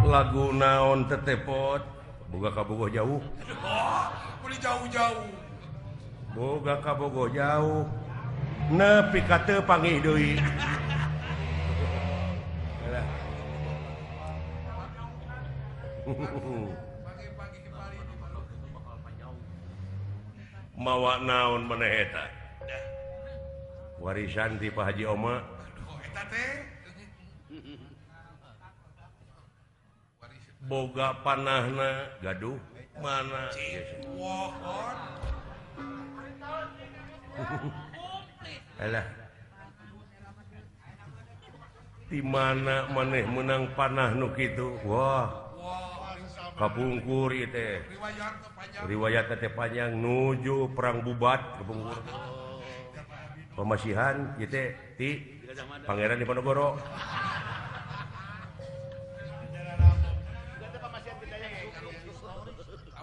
Lagu naon tetepot boga kabogoh jauh. Oh, beli jauh-jauh. Boga kabogoh jauh. Nepi ka teu panggih deui. Mawa naon maneh eta? Warisan ti Pak Haji Oma. Aduh, eta teh. Boga panahna gaduh mana? Alah. Di mana maneh menang panah nu kitu? Wah. Kapungkur ieu teh. Riwayat teh panjang nuju perang Bubat kapungkur. Pamasihan ieu teh ti Pangeran Diponegoro.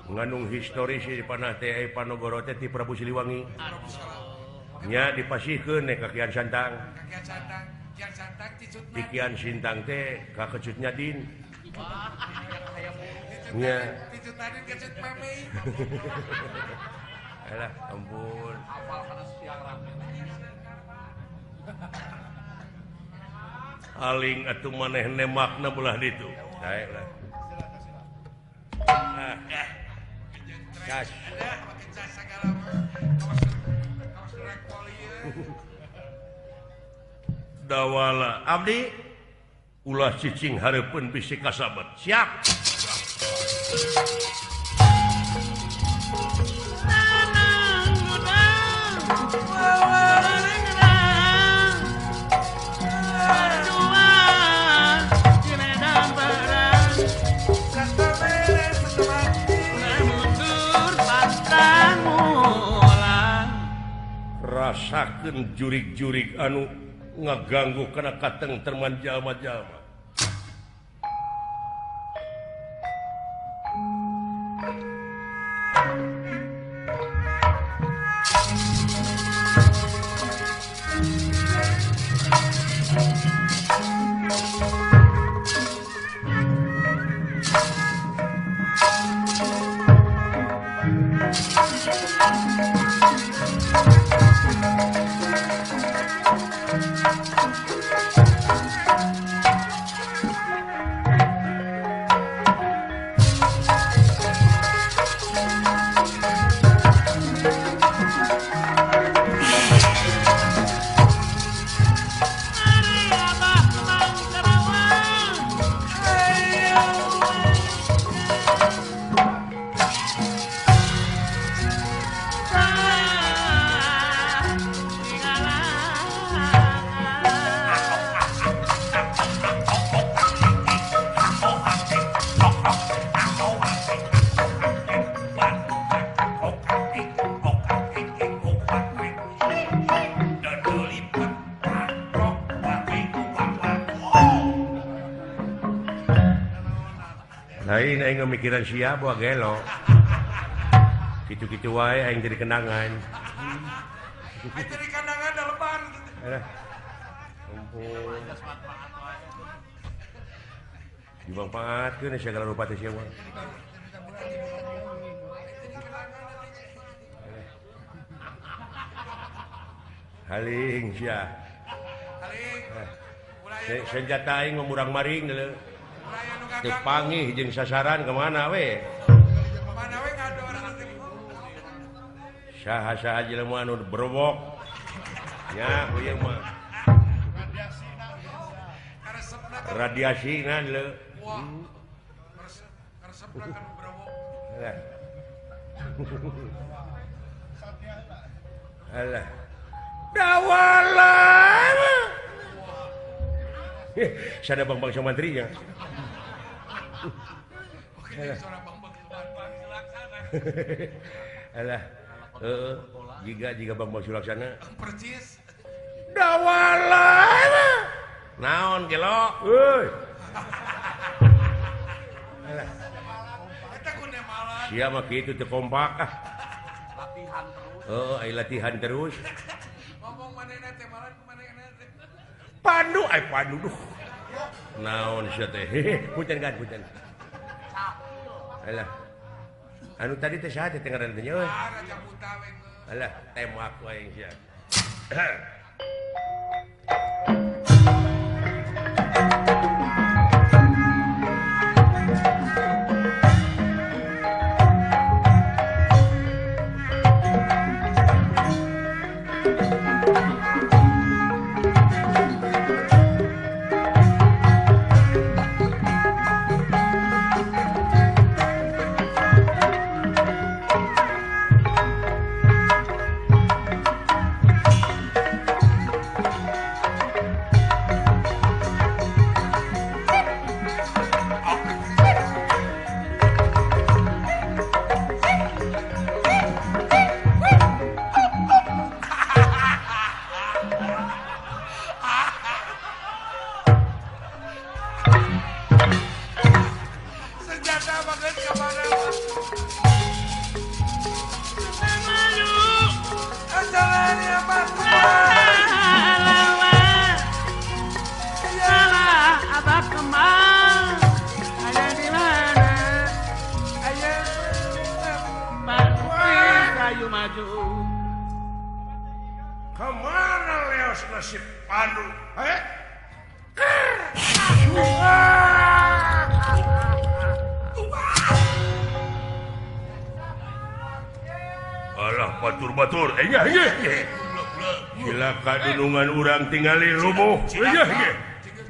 Ngandung historis di panah teh Panogoro teh ti Prabu Siliwangi. Nya dipasihkeun ka Kian Santang. Kian Santang, Kian Santang cicutna. Di Kian Sintang teh ka kecutnya Din. Nya cicutna Din kecut mami. Alah, ampun. Hafal kana siang rame. Aling atuh maneh nemakna belah ditu. Sae lah. Ah. Cas. Dawala abdi ulah cicing hareupeun bisi kasabet. Siap. Rasakeun jurig-jurig anu ngaganggu kana katengterman jalma-jalma. Lain aing mikiran sia buah gelo. Kitu-kitu wae aing jadi kenangan. Aing jadi kenangan da lebar. Ampun. Dimanfaatkeun segala rupa teh sia mah. Haling sia. Haling. Senjata aing murang maring deuleu. Teu pangih jeung sasaran kemana we? Kemana we ngador. Saha-saha jelema anu berwok. Nya ieu mah. Radiasina deuleu. Wah. Karesepna kan berwok. Alah. Alah. Dawala. Sada Bang-bang Sumantri ya. Alah. Heeh, jiga Bang-bang Sulaksana. Percis. Dawala. Naon gelo? Euy. Alah. Eta ku nemalan. Sia mah kitu teu kompak ah. Latihan terus. Heeh, ai latihan terus. Ngomong manehna teh malan manehna teh. Pandu ai pandu duh. Naon sia teh? Punten kan punten. Alah. Anu tadi teh saha teh ngaran teh nya euy? Raja Buta we geus. Alah, tembak wae sia. Kemana leos nasib Pandu? Eh? Alah batur-batur, silakan dunungan urang tingali rubuh.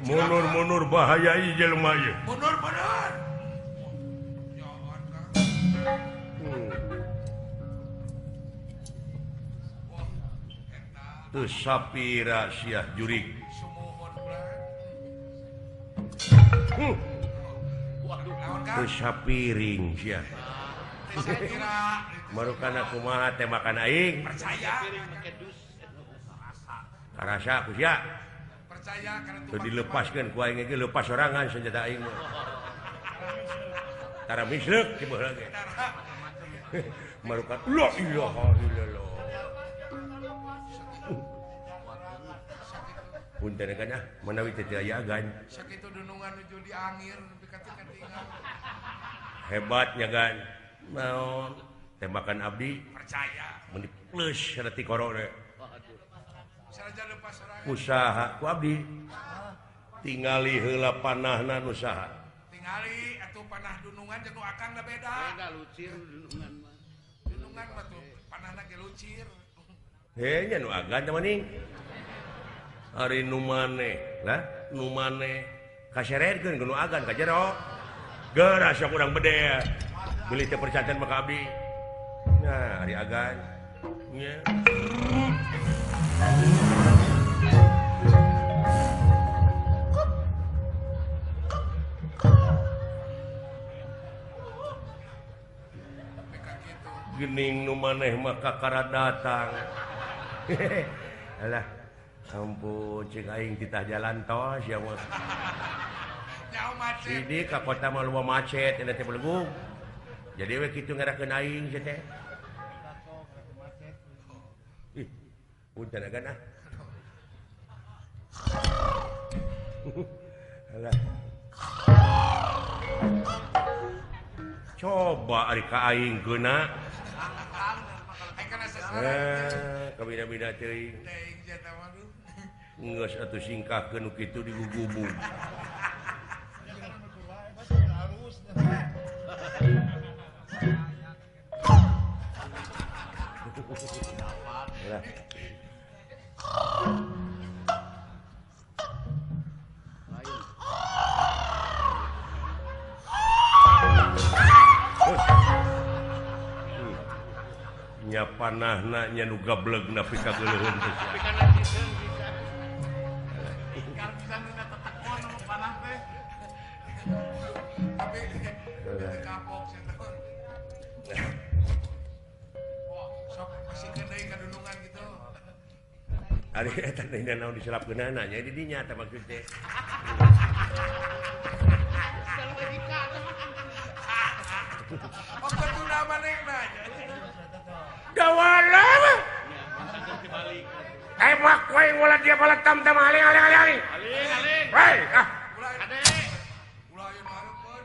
Mundur-mundur bahaya ieu jelema ieu. Mundur-mundur. Teu sapira sia jurig. Teu sapiring sia. Marukana kumaha tembakan aing. Percaya. Karasa ku sia. Percaya karena teu dilepaskeun ku aing ge lepas sorangan senjata aing mah. Tara misleuk di baheula ge. Marukan la ilaha illallah. Punten kan ah manawi teu aya agan. Sakitu dunungan nuju diangir nepi ka teu katingal. Hebatnya gan. Naon tembakan abdi percaya meni plus reti korona. Lepas usaha ku abdi tingali heula panahna nu saha. Tingali atuh panah dunungan jeung nu akang da beda. Beda lucir dunungan mah. Dunungan mah tuh panahna ge lucir. Heh nya nu agan teh maning. Ari nu maneh lah nu maneh kaseredkeun nu agan ka jero. Geura sok urang bedel. Beli teh percanten mah ka abdi. Nah, ari agan. Nya. Gening nu maneh mah kakara datang. Alah, ampun cek aing titah jalan tol sia mah. Sidi ka kota mah loba macet eta teh belegung. Jadi we kitu ngarakeun aing sia teh. Ih, punten agan ah. Alah. Coba ari ka aing geuna. Kabina-bina teuing. Geus atuh singkahkeun nu kitu digugubug. Nya panahna nya nu gableg nepi ka geuleuheun teh. Ari eta teh naon diselapkeunana nya di dinya teh maksud teh. Oh, kuduna manehna. Dawala. Emak we ulah dia bala tam-tam aling aling aling aling. Aling aling. Hei, ah. Ade. Ulah aya hareupeun.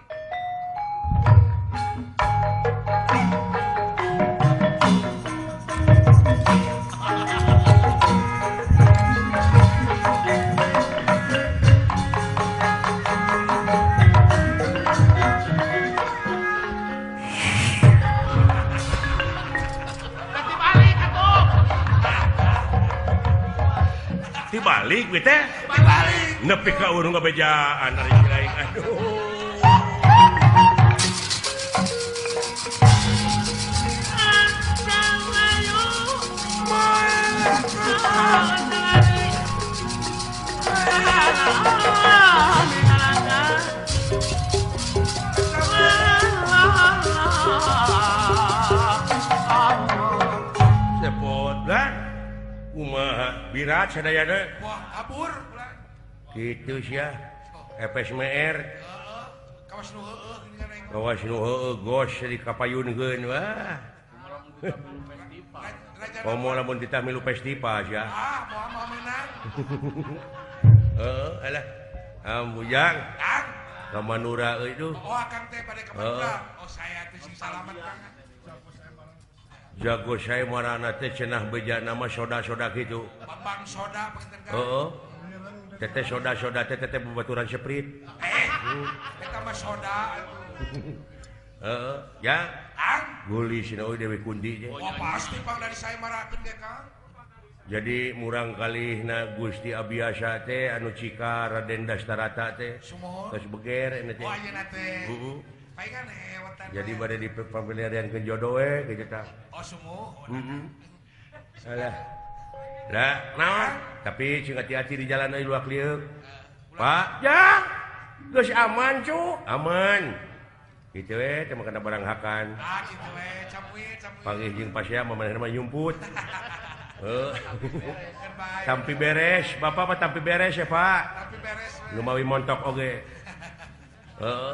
Dibalik we teh. Dibalik. Nepi ka urang ngabejaan ari lain. Aduh. Sepot lah. Kumaha birat sadayana. Wah, kabur. Kitu sia. FSMR. Kawas nu heueuh geuningan aing. Kawas nu heueuh gos di kapayunkeun wah. Komo lamun ditah milu festival sia. Ah, moal moal meunang. Heeh, alah. Ambujang. Kang. Ka Manura euy duh. Oh, Akang teh bade ka Manura. Oh, saya teh sing salamet Kang. Jago saya marana teh cenah bejana mah soda-soda kitu. Bambang soda panginten Kang. Heeh. Teteh soda-soda teh teteh babaturan Sprite. Eta mah soda. Heeh, ya. Kang. Guli sina euy Dewi Kunti teh. Oh, pasti pang dari saya marakeun ge Kang. Jadi murang kalihna Gusti Abiasa teh anu cika Raden Dastarata teh. Geus beger eta teh. Oh, ayeuna teh. Heeh. Paingan hewetan. Jadi bade di pamilihan ke jodoh we kitu tah. Oh, sumuh. Heeh. Alah. Lah, naon? Tapi sing hati-hati di jalan euy luak lieuk. Pak, ya. Geus aman, cu. Aman. Kitu we teh mah kana barang hakan. Ah, kitu we, capuy, capuy. Panggih jeung pasea mah manehna mah nyumput. Heeh. Tampi beres, Bapak mah tampi beres ya, Pak. Tampi beres. Lumawi montok oge. Heeh.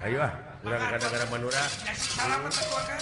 Ayo ah, urang kadang-kadang Manura. Salamet atuh Kang.